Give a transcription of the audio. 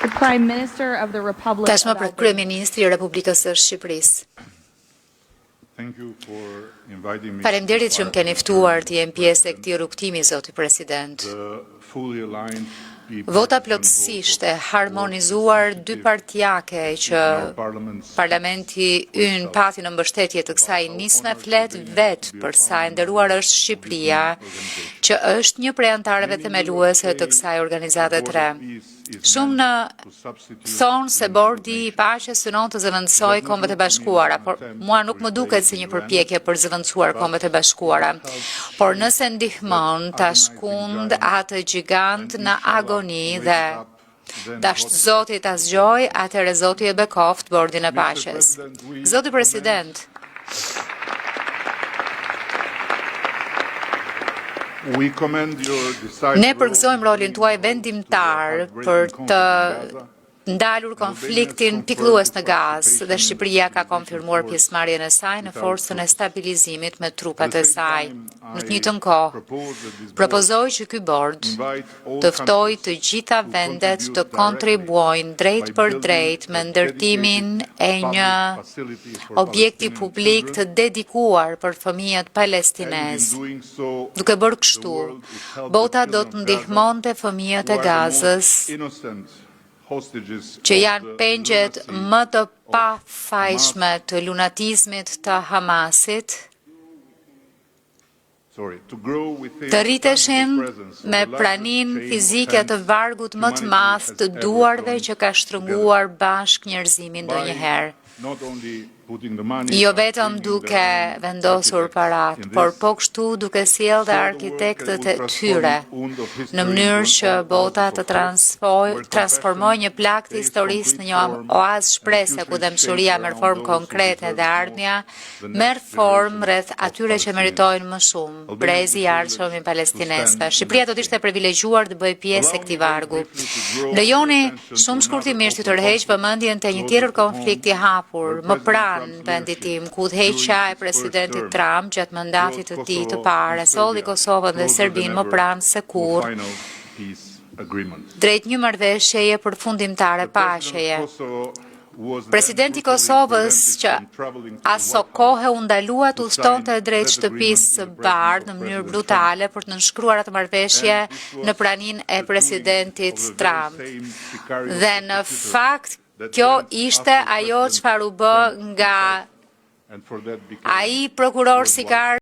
The Prime Minister of the Republic Tashmë of për Albania. Kryeministri i Republikës së Shqipërisë. Thank you for inviting me. Faleminderit që më keni ftuar të jem pjesë e këtij rrugëtimi, zoti president. The fully aligned Vota plotësisht e harmonizuar dypartiake që parlamenti ynë pati në mbështetje të kësaj nisme flet vetë për sa e nderuar është Shqipëria, që është një prej anëtarëve themeluese të kësaj organizate të re. Shumë në thonë se bordi i paqes synon të zëvendësojë Kombet e Bashkuara, por mua nuk më duket si një përpjekje për zëvendësuar Kombet e Bashkuara. Por nëse ndihmon ta shkund atë gjigant në agoni dhe dashtë Zoti ta zgjoj, atëherë Zoti e bekoft bordin e paqes. Zoti President, We commend your decisive Ne përgëzojmë role rolin tuaj vendimtar për të ndalur konfliktin pikëllues në Gazë dhe Shqipëria ka konfirmuar pjesëmarrjen e saj në forcën e stabilizimit me trupat e saj. Në të njëjtën kohë, propozoj që ky bord të ftojë të gjitha vendet të kontribuojnë drejt për drejt me ndërtimin e një objekti publik të dedikuar për fëmijët palestinez. Duke bërë kështu, bota do të ndihmonte fëmijët e Gazës që janë pengjet më të pafajshme të lunatizmit të Hamasit, të rriteshin me praninë fizike të vargut më të madh të duarve që ka shtrënguar bashkë njerëzimin ndonjëherë. Jo vetëm duke vendosur parat, por po kështu duke sjellë dhe arkitektët e tyre, në mënyrë që bota të transformojë një plagë të historisë në një oaz shprese ku dhembshuria merr formë konkrete dhe ardhmja merr formë rreth atyre që meritojnë më shumë, brezi i ardhshëm i palestinezëve. Shqipëria do të ishte privilegjuar të bëjë pjesë e këtij vargu. Lejoni shumë shkurtimisht të tërheq vëmendjen te një tjetër konflikt i hapur, më pranë vendit tim, ku udhëheqja e presidentit Trump gjatë mandatit të tij të parë solli Kosovën dhe Serbinë më pranë se kurrë drejt një marrëveshjeje përfundimtare paqeje. Presidenti i Kosovës që aso kohe u ndalua të udhtonte drejt shtëpisë së bardhë në mënyrë brutale për të nënshkruar atë marrëveshje në praninë e presidentit Trump. Dhe në fakt kjo ishte ajo çfarë u bë nga ai prokuror sikar.